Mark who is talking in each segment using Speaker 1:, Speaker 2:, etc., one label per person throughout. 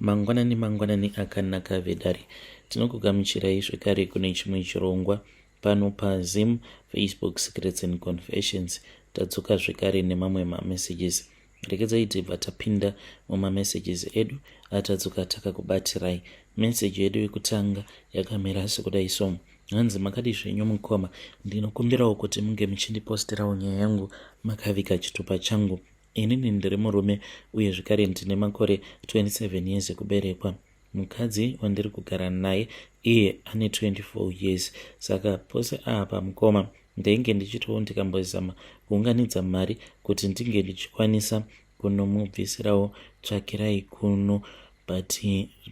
Speaker 1: Mangwanani mangwanani akanaka vedare. Tinokugamuchirai zvekare kune chimwe chirongwa pano paZim Facebook Secrets and Confessions. Tadzoka zvekare nemamwe mamessages. Regedzai tibva tapinda mumamessages edu atadzoka takakubatirai. Message yedu yekutanga yakamira sekudai so. Hanzi makadii zvenyu mukoma, ndinokumbirawo kuti munge muchindiposterawo nyaya yangu makaviga chitupa changu. Inini ndiri murume uye zvekare ndine makore 27 years ekuberekwa. Mukadzi wandiri kugara naye iye ane 24 years. Saka pose apa mukoma ndainge ndichitiwo ndikambozama kuunganidza mari kuti ndinge ndichikwanisa kunomubvisirawo tsvakirai kuno but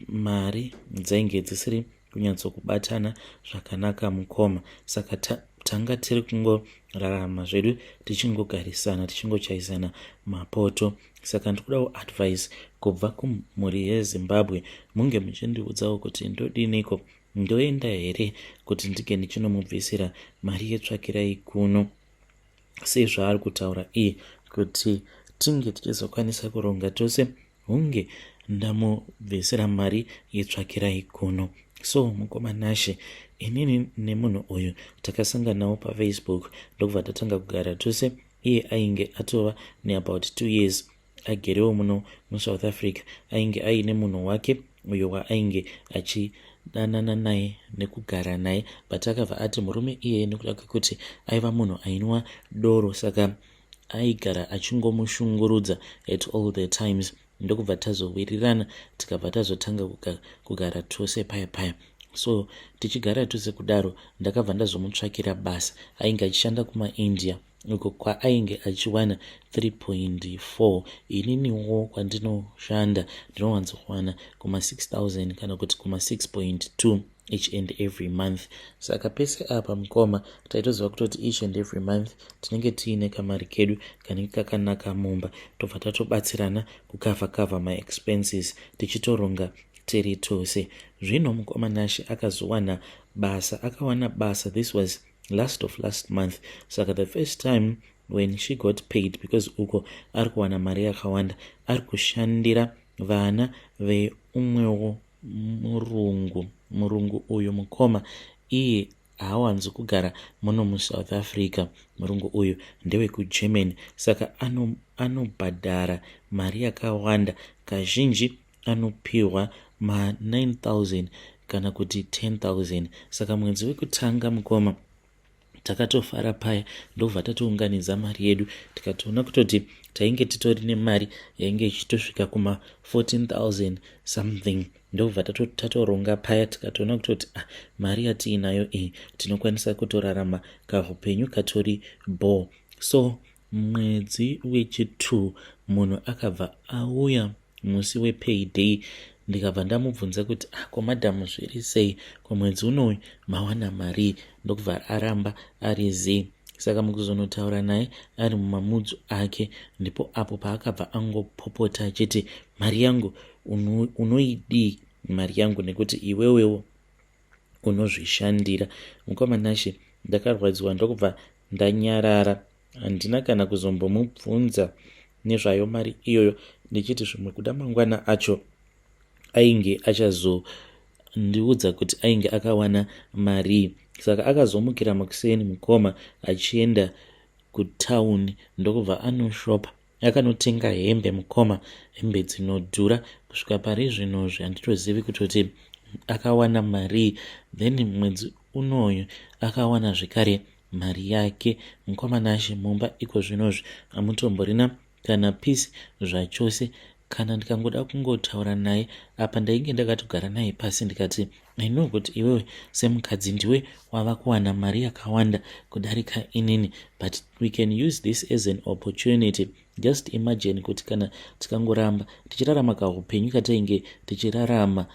Speaker 1: mari dzainge dzisiri kunyatsokubatana zvakanaka mukoma saka ta, tanga tiri kungorarama zvedu tichingogarisana tichingochaisana mapoto saka ndikudawo advice kubva kumhuri yezimbabwe munge muchindiudzawo kuti ndodiniko ndoenda here kuti ndinge ndichinomubvisira mari yetsvakirai kuno sezvaari kutaura iye kuti tinge tichizokwanisa kuronga tose hunge ndamubvisira mari yetsvakirai kuno so mukoma Nashe inini nemunhu uyu takasanganawo pafacebook ndokubva tatanga kugara tose iye ainge atova neabout 2 years agerewo muno muSouth Africa. Ainge aine munhu wake uyo waainge achidanana naye nekugara naye, but akabva ati murume iyeye nekuda kwekuti aiva munhu ainwa doro, saka aigara achingomushungurudza at all the times. Ndokubva tazowirirana, tikabva tazotanga kugara tose paya paya. So tichigara tose kudaro, ndakabva ndazomutsvakira basa. Ainge achishanda kumaIndia uko kwaainge achiwana 3.4. Ininiwo kwandinoshanda ndinowanzowana kuma6000 kana kuti kuma6.2 each and every month. Saka pese apa mukoma, taitoziva kutoti each and every month tinenge tiine kamari kedu kanenge kakanaka mumba, tobva tatobatsirana kucover cover maexpenses, tichitoronga tiri tose. Zvino mukoma Nashe akazowana basa, akawana basa, this was last of last month. Saka the first time when she got paid, because uko ari kuwana mari yakawanda, ari kushandira vana veumwewo murungu. Murungu uyu mukoma, iye haawanzi kugara muno muSouth Africa. Murungu uyu ndewekuGermany, saka anobhadhara ano mari yakawanda. Kazhinji anopiwa ma9000 kana kuti 10,000. Saka mwedzi wekutanga mukoma, takatofara paya, ndobva tatounganidza mari yedu, tikatoona kutoti tainge titori nemari yainge ichitosvika kuma14000 something. Ndobva tatoronga paya, tikatoona kutoti ah, mari yatiinayo iyi tinokwanisa kutorarama kaupenyu katori bho. So mwedzi wechi2 munhu akabva auya musi wepayday, ndikabva ndamubvunza kuti, "Ah, ko madhamu, zviri sei? Kumwedzi unoyu mawana mari?" Ndokubva aramba ari zii. Saka mukuzonotaura naye ari mumamudzu ake, ndipo apo paakabva angopopota achiti, "Mari yangu unoidii mari yangu, nekuti iwewewo unozvishandira?" Mukoma Nashe, ndakarwadziwa, ndokubva ndanyarara. Handina kana kuzombomubvunza nezvayo mari iyoyo, ndichiti zvimwe kuda mangwana acho ainge achazondiudza kuti ainge akawana mari. Saka akazomukira makuseni mukoma, achienda kutauni, ndokubva anoshopa, akanotenga hembe mukoma, hembe dzinodhura. Kusvika pari zvinozvi handitozivi kutoti akawana mari. Then mwedzi unoyu akawana zvekare mari yake. Mukoma Nashe, mumba iko zvinozvi hamutomborina kana peace zvachose. Kana ndikangoda kungotaura naye apa, ndainge ndakatogara naye pasi, ndikati, "I know kuti iwewe semukadzi ndiwe wava kuwana mari yakawanda kudarika inini, but we can use this as an opportunity. Just imagine kuti kana tikangoramba tichirarama kaupenyu katainge tichirarama,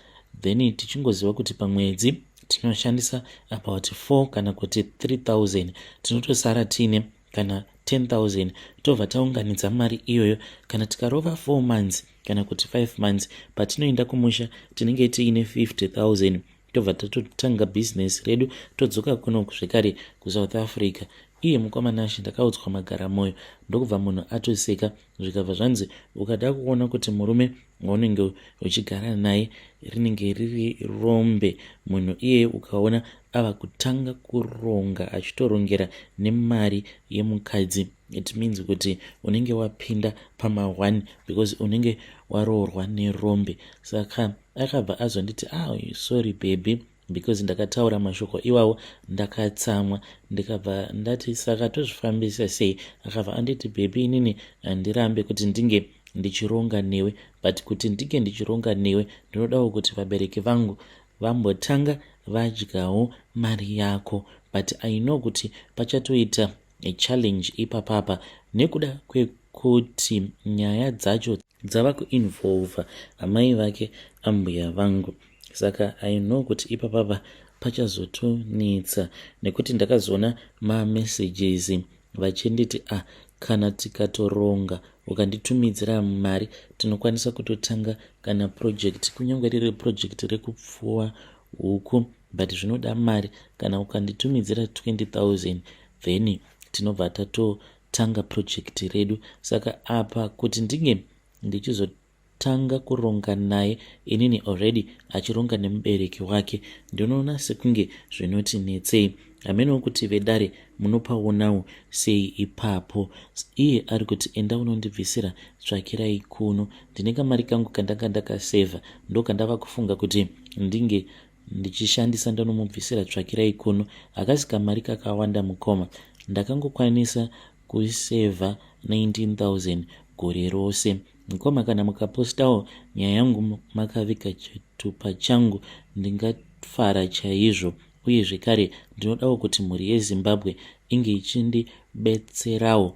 Speaker 1: then tichingoziva kuti pamwedzi tinoshandisa about 4 kana kuti 3000, tinotosara tiine kana 10,000, tobva taunganidza mari iyoyo. Kana tikarova 4 months kana kuti 5 months, patinoenda kumusha tinenge tiine 50,000, tobva tatotanga bhizinesi redu, todzoka kuno zvekare kuSouth Africa." Iye mukoma Nashe ndakaudzwa magara moyo ndokubva munhu atoseka zvikabva zvanzi ukada kuona kuti murume waunenge uchigara naye rinenge riri rombe munhu iyeye ukaona ava kutanga kuronga achitorongera nemari yemukadzi it means kuti unenge wapinda pama one because unenge waroorwa nerombe. Saka akabva azonditi, "Ah, sorry baby," because ndakataura mashoko iwawo ndakatsamwa. Ndikabva ndati, "Saka tozvifambisa sei?" Akabva anditi, "Baby, inini handirambe kuti ndinge ndichironga newe, but kuti ndinge ndichironga newe ndinodawo kuti vabereki vangu vambotanga vadyawo mari yako, but I know kuti pachatoita challenge ipapapa nekuda kwekuti nyaya dzacho dzava kuinvolva amai vake, ambuya vangu. Saka I know kuti ipapapa pachazotonetsa nekuti ndakazoona mamessages vachinditi, ah, kana tikatoronga ukanditumidzira mari tinokwanisa kutotanga kana project, kunyange riri project rekupfuwa huku, but zvinoda mari. Kana ukanditumidzira 20 000 then tinobva tatotanga project redu." Saka apa kuti ndinge ndichizotanga kuronga naye inini already achironga nemubereki wake, ndinoona sekunge zvinotinetsei. Hamenewo kuti vedare munopaonawo sei ipapo. Iye ari kuti, "Enda unondibvisira tsvakirai kuno." Ndine kamari kangu kandanga ndakasevha, ndokandava kufunga kuti ndinge ndichishandisa ndonomubvisira tsvakirai kuno. Hakasi kamari kakawanda mukoma, ndakangokwanisa kusevha 19 000 gore rose. Mukoma, kana mukapostawo nyaya yangu makaviga chitupa changu ndingafara chaizvo. Uye zvekare ndinodawo kuti mhuri yeZimbabwe inge ichindibetserawo,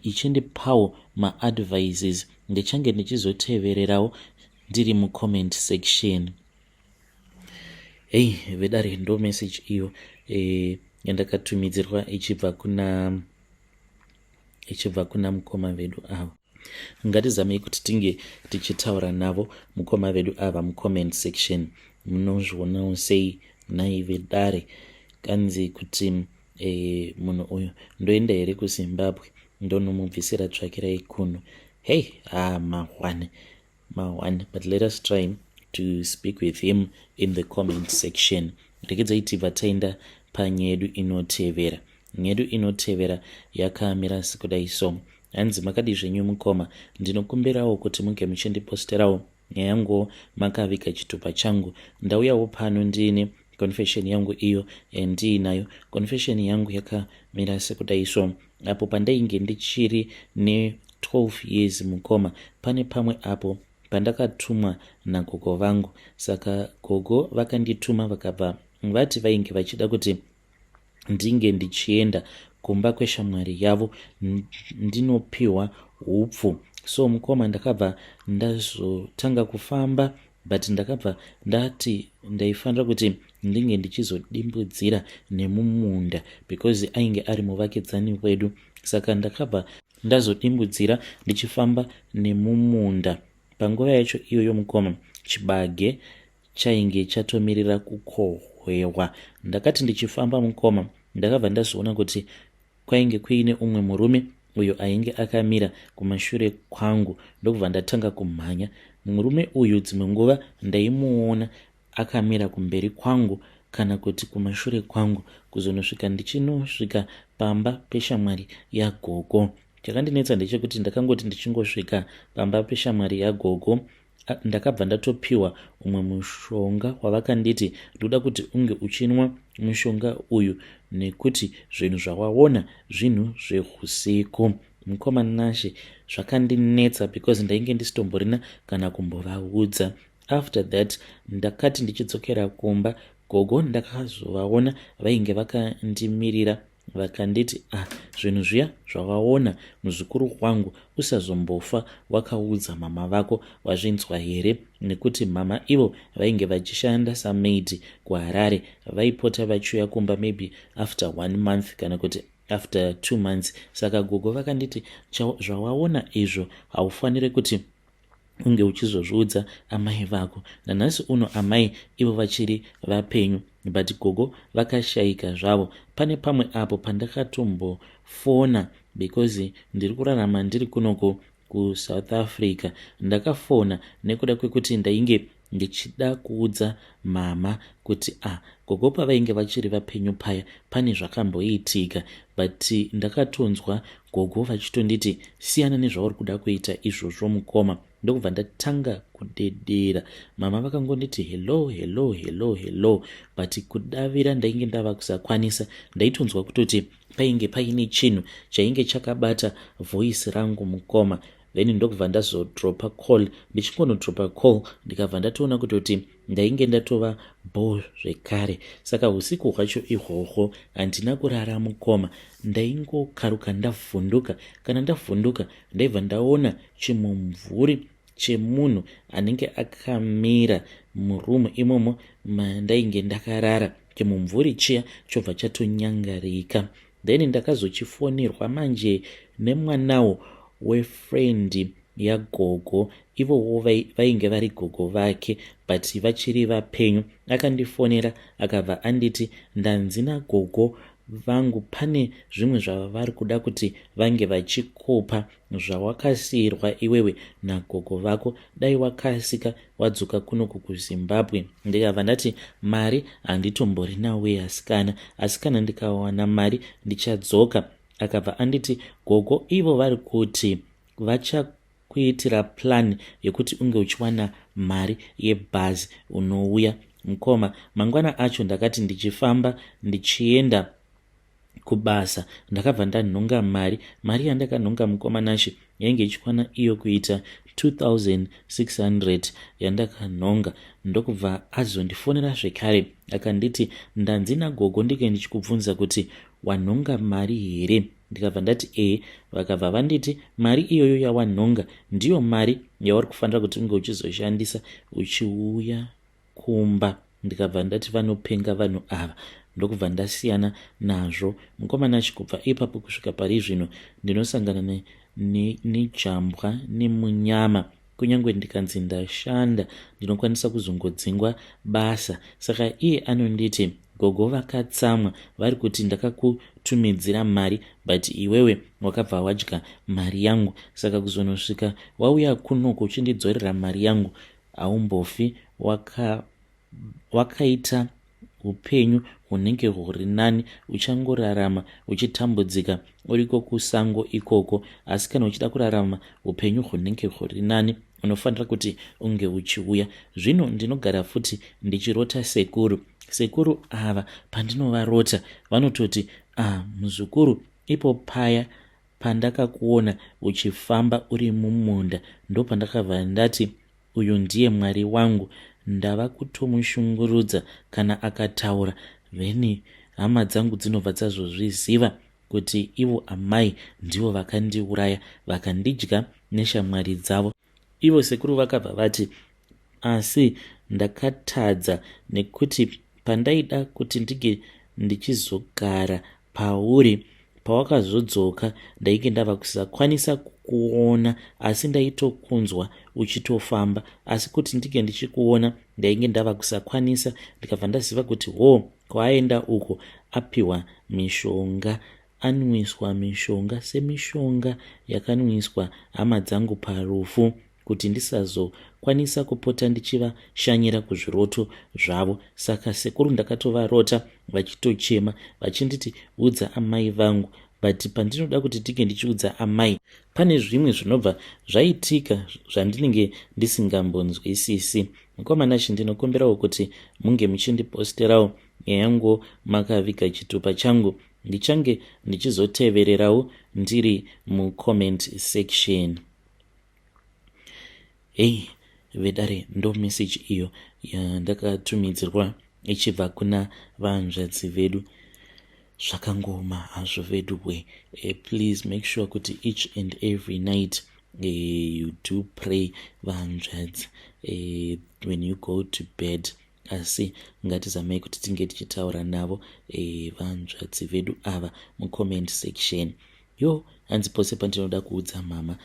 Speaker 1: ichindipawo maadvices. Ndichange ndichizotevererawo ndiri mucomment section. Hei vedare, ndo message iyo yandakatumidzirwa ichibva kuna mukoma vedu ava. Ngatizamei kuti tinge tichitaura navo mukoma vedu ava mucomment section. Munozvionawo sei nhai vedare? Kanzi kuti munhu uyu ndoenda here kuZimbabwe ndonomubvisira tsvakirai kuno? Hei, ha, mahwane mahwane, but let us try to speak with him in the comment section. Rekedzai tibva taenda panyaya yedu inotevera. Nyaya yedu inotevera yakamira sekudai so. Hanzi, "Makadi zvenyu mukoma? Ndinokumbirawo kuti munge muchindiposterawo nyaya yanguwo makaviga chitupa changu. Ndauyawo pano ndiine confession yangu iyo yandiinayo. Confession yangu yakamira sekudai so. Apo pandainge ndichiri ne12 years mukoma, pane pamwe apo pandakatumwa nagogo vangu. Saka gogo vakandituma vakabva vati vainge vachida kuti ndinge ndichienda kumba kweshamwari yavo ndinopiwa hupfu. So mukoma, ndakabva ndazotanga kufamba, but ndakabva ndati ndaifanira kuti ndinge ndichizodimbudzira nemumunda because ainge ari muvakidzani wedu. Saka ndakabva ndazodimbudzira ndichifamba nemumunda. Panguva yacho iyoyo mukoma, chibage chainge chatomirira kukohwewa. Ndakati ndichifamba mukoma, ndakabva ndazoona kuti kwainge kuine umwe murume uyo ainge akamira kumashure kwangu, ndokubva ndatanga kumhanya. Murume uyu dzimwe nguva ndaimuona akamira kumberi kwangu kana kuti kumashure kwangu, kuzonosvika ndichinosvika pamba peshamwari yagogo. Chakandinetsa ndechekuti ndakangoti ndichingosvika pamba peshamwari yagogo, ndakabva ndatopiwa umwe mushonga wavakanditi, 'Ndoda kuti unge uchinwa mushonga uyu nekuti zvinhu zvawaona zvinhu zveusiku.' Mukoma Nashe, zvakandinetsa because ndainge ndisitomborina kana kumbovaudza. After that ndakati ndichidzokera kumba, gogo ndakazovaona vainge vakandimirira, vakanditi, 'Ah, zvinhu zviya zvavaona muzukuru wangu, usazombofa wakaudza mama vako, wazvinzwa here?' Nekuti mama ivo vainge vachishanda samaid kuHarare, vaipota vachiuya kumba maybe after one month kana kuti after 2 months. Saka gogo vakanditi, 'Zvawaona izvo haufaniri kuti Unge uchizozviudza amai vako. Nanhasi uno amai ivo vachiri vapenyu but gogo vakashaika zvavo. Pane pamwe apo pandakatombofona because ndiri kurarama ndiri kunoko kuSouth Africa. Ndakafona nekuda kwekuti ndainge ndichida kuudza mama kuti ah gogo pavainge vachiri vapenyu paya pane zvakamboitika but ndakatonzwa gogo vachitonditi siyana nezvauri kuda kuita izvozvo mukoma ndokubva ndatanga kudedera mama vakangonditi hello hello hello hello but kudavira ndainge ndava kusakwanisa ndaitonzwa kutoti painge paine chinhu chainge chakabata voice rangu mukoma. Then ndokubva ndazodropa call ndichingonodropa call ndikabva ndatoona kutoti ndainge ndatova bho zvekare. Saka usiku hwacho ihwohwo handina kurara mukoma ndaingokaruka ndavhunduka. Kana ndavhunduka ndaibva ndaona chimumvuri chemunhu anenge akamira muroom imomo mandainge ndakarara. Chimumvuri chiya chobva chatonyangarika. Then ndakazochifonerwa manje nemwanawo wefriend yagogo ivowo vainge vari gogo vake but vachiri vapenyu. Akandifonera akabva anditi ndanzi nagogo vangu pane zvimwe zvavari kuda kuti vange vachikupa zvawakasiirwa iwewe nagogo vako dai wakasika wadzoka kunoku kuZimbabwe. Ndikabva ndati mari handitomborina wee asikana asi kana ndikawana mari ndichadzoka. Akabva anditi gogo ivo vari kuti vachakuitira plan yekuti unge uchiwana mari yebhazi unouya mukoma. Mangwana acho ndakati ndichifamba ndichienda kubasa ndakabva ndanhonga mari. Mari yandakanhonga mukoma Nashe yainge ichikwana iyo kuita 2600 yandakanhonga. Ndokubva azondifonera zvekare akanditi ndanzi nagogo ndike ndichikubvunza kuti wanhonga mari here ndikabva ndati ee. Vakabva vanditi mari iyoyo yawanhonga ndiyo mari yauri kufanira kuti unge uchizoshandisa uchiuya kumba. Ndikabva ndati vanopenga vanhu ava ndokubva ndasiyana nazvo mukoma Nashe. Kubva ipapo kusvika pari zvino ndinosangana nejambwa nemunyama. Kunyange ndikanzi ndashanda ndinokwanisa kuzongodzingwa basa. Saka iye anonditi gogo vakatsamwa vari kuti ndakakutumidzira mari but iwewe wakabva wadya mari yangu saka kuzonosvika wauya kunoku uchindidzorera mari yangu haumbofi wakaita upenyu hunenge huri nani uchangorarama uchitambudzika uriko kusango ikoko asi kana uchida kurarama upenyu hunenge huri nani unofanira kuti unge uchiuya. Zvino ndinogara futi ndichirota sekuru. Sekuru ava pandinovarota vanototi ah muzukuru ipo paya pandakakuona uchifamba uri mumunda ndopandakabva ndati uyu ndiye Mwari wangu ndava kutomushungurudza kana akataura then hama dzangu dzinobva dzazozviziva kuti ivo amai ndivo vakandiuraya vakandidya neshamwari dzavo. Ivo sekuru vakabva vati asi ndakatadza nekuti pandaida kuti ndinge ndichizogara pauri pawakazodzoka ndainge ndava kusakwanisa kukuona asi ndaitokunzwa uchitofamba asi kuti ndinge ndichikuona ndainge ndava kusakwanisa ndikabva ndaziva kuti hoo kwaaenda uko apiwa mishonga anwiswa mishonga semishonga yakanwiswa hama dzangu parufu kuti ndisazokwanisa kupota ndichivashanyira kuzviroto zvavo. Saka sekuru ndakatovarota vachitochema vachinditi udza amai vangu but pandinoda kuti ndinge ndichiudza amai pane zvimwe zvinobva zvaitika zvandinenge ndisingambonzwisisi. Mukoma Nashe ndinokumbirawo kuti munge muchindiposterawo nyaya yangu makaviga chitupa changu ndichange ndichizotevererawo ndiri mucomment section. Hey vedare ndo message iyo yandakatumidzirwa ichibva kuna vanzvadzi vedu. Zvakangoma hazvo veduwe. Please make sure kuti each and every night you do pray vanzvadzi when you go to bed. Asi ngatizamei kuti tinge tichitaura navo vanzvadzi vedu ava mucomment section. Yo hanzi pose pandinoda kuudza mama.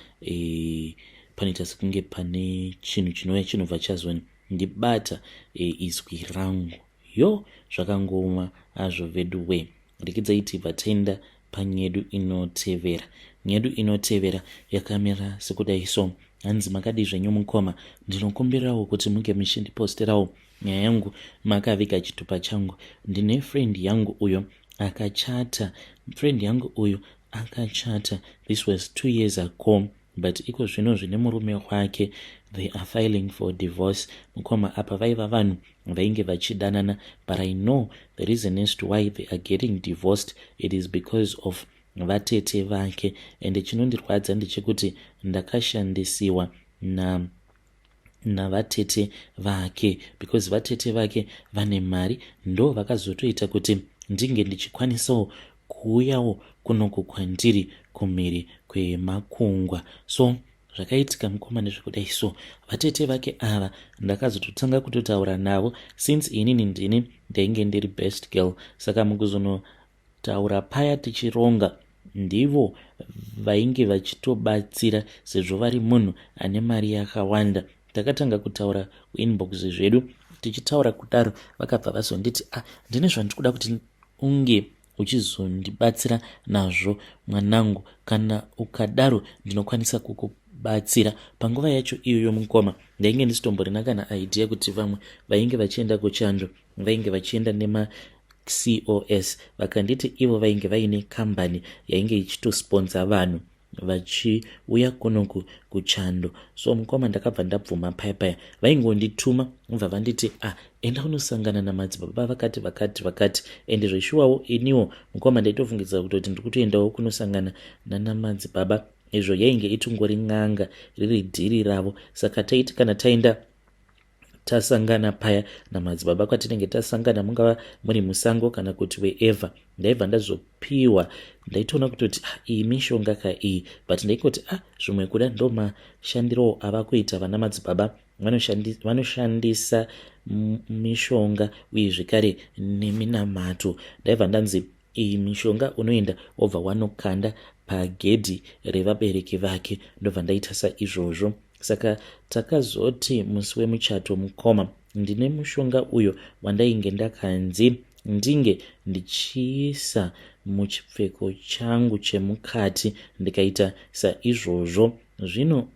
Speaker 1: Panoita sekunge pane chinhu chinouya chinobva chazondibata izwi rangu. Yo, zvakangooma hazvo vedu we. Rekidzai tibva taenda panyedu inotevera. Nyedu inotevera yakamira sekudai so. Hanzi, "Makadii zvenyu mukoma? Ndinokumbirawo kuti munge muchindiposterawo nyaya yangu makaviga chitupa changu. Ndine friend yangu uyo akachata. Friend yangu uyu akachata, this was 2 years ago, but iko zvino zvine murume wake, they are filing for divorce. Mukoma, apa vaiva vanhu vainge vachidanana, but I know the reason as to why they are getting divorced. It is because of vatete vake, ende chinondirwadza ndechekuti ndakashandisiwa na navatete vake, because vatete vake vane mari. Ndo vakazotoita kuti ndinge ndichikwanisawo kuuyawo kunoku kwandiri kumhiri kwemakungwa. So zvakaitika, mukoma, ndezvekudai so. Vatete vake ava ndakazototanga kutotaura navo since inini ndini ndainge ndiri best girl. Saka mukuzonotaura paya tichironga, ndivo vainge vachitobatsira sezvo vari munhu ane mari yakawanda. Takatanga kutaura kuinbox zvedu. Tichitaura kudaro, vakabva vazonditi, 'Ah, ndine zvandiri kuda kuti unge uchizondibatsira nazvo, mwanangu. Kana ukadaro ndinokwanisa kukubatsira.' Panguva yacho iyoyo, mukoma, ndainge ndisitomborina kana idea kuti vamwe vainge vachienda kuchando vainge vachienda nemaCOS. Vakanditi ivo vainge vaine kambani yainge ichitosponsa vanhu vachiuya kunoku kuchando. So mukoma, ndakabva ndabvuma paya paya. Vaingondituma, ubva vanditi, 'Ah, enda unosangana namadzibaba vakati vakati vakati.' Ende zveshuwawo iniwo, mukoma, ndaitofungidzira kutoti ndiri kutoendawo kunosangana nanamadzibaba, izvo yainge itongori n'anga, riri dhiri ravo. Saka taiti kana taenda, tasangana paya namadzibaba, kwatinenge tasangana, mungava muri musango kana kuti wherever, ndaibva ndazopiwa. Ndaitoona kutoti, ah, iyi mishonga ka iyi, but ndaingoti, ah, zvimwe kuda ndo mashandirowo ava kuita vana madzibaba, vanoshandisa mishonga uye zvekare neminamato. Ndaibva ndanzi iyi mishonga unoenda wobva wanokanda pagedhi revabereki vake. Ndobva ndaita saizvozvo. Saka takazoti musi wemuchato, mukoma, ndine mushonga uyo wandainge ndakanzi ndinge ndichiisa muchipfeko changu chemukati. Ndikaita saizvozvo. Zvino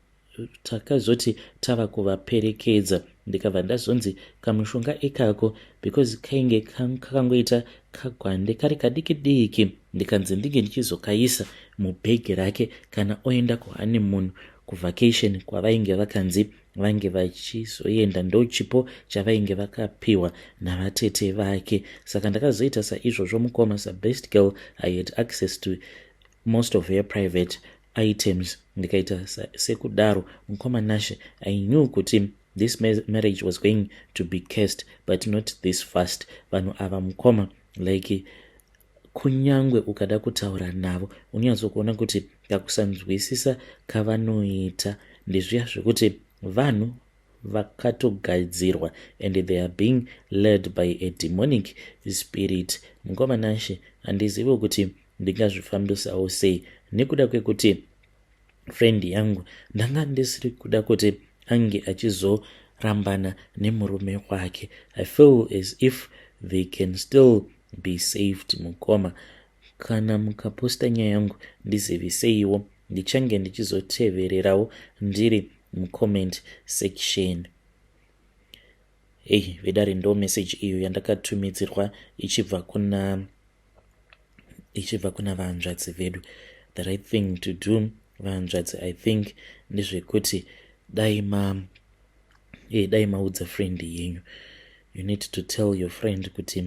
Speaker 1: takazoti tava kuvaperekedza, ndikabva ndazonzi kamushonga ikako, because kainge kakangoita kagwande kari kadiki diki, ndikanzi ndinge ndichizokaisa mubhegi rake kana oenda kuhoneymoon, kuvacation kwavainge vakanzi vange vachizoenda. Ndo chipo chavainge vakapiwa navatete vake. Saka ndakazoita saizvozvo, mukoma. Sabest girl, I had access to most of her private items. Ndikaita sekudaro, mukoma Nashe. I knew kuti this marriage was going to be cursed, but not this fast. Vanhu ava, mukoma, like kunyangwe ukada kutaura navo, unonyatsokuona kuti kakusanzwisisa kavanoita ndezviya zvekuti vanhu vakatogadzirwa and they are being led by a demonic spirit. Mukoma Nashe, handizivi kuti ndingazvifambisawo sei nekuda kwekuti friend yangu ndanga ndisiri kuda kuti ange achizorambana nemurume wake. I feel as if they can still be saved. Mukoma, kana mukaposta nyaya yangu, ndiziviseiwo. Ndichange ndichizotevererawo ndiri mucomment section. Ei vedare, ndo message iyo yandakatumidzirwa ichibva kuna vanzvadzi vedu. The right thing to do, vanzvadzi, I think ndezvekuti dai maudza friend yenyu. You need to tell your friend kuti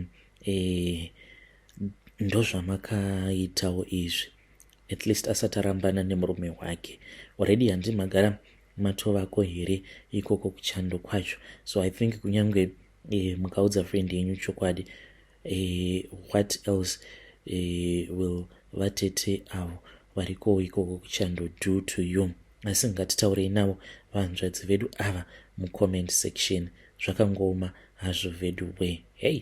Speaker 1: ndozvamakaitawo izvi, at least asati arambana nemurume wake. Already handi magara matovako here ikoko kuchando kwacho? So I think kunyange mukaudza friend yenyu chokwadi, what else will vatete avo varikowo ikoko kuchando do to you? Asi ngatitaurei navo vanzvadzi vedu ava mucomment section. Zvakangooma hazvo vedu we. Hey.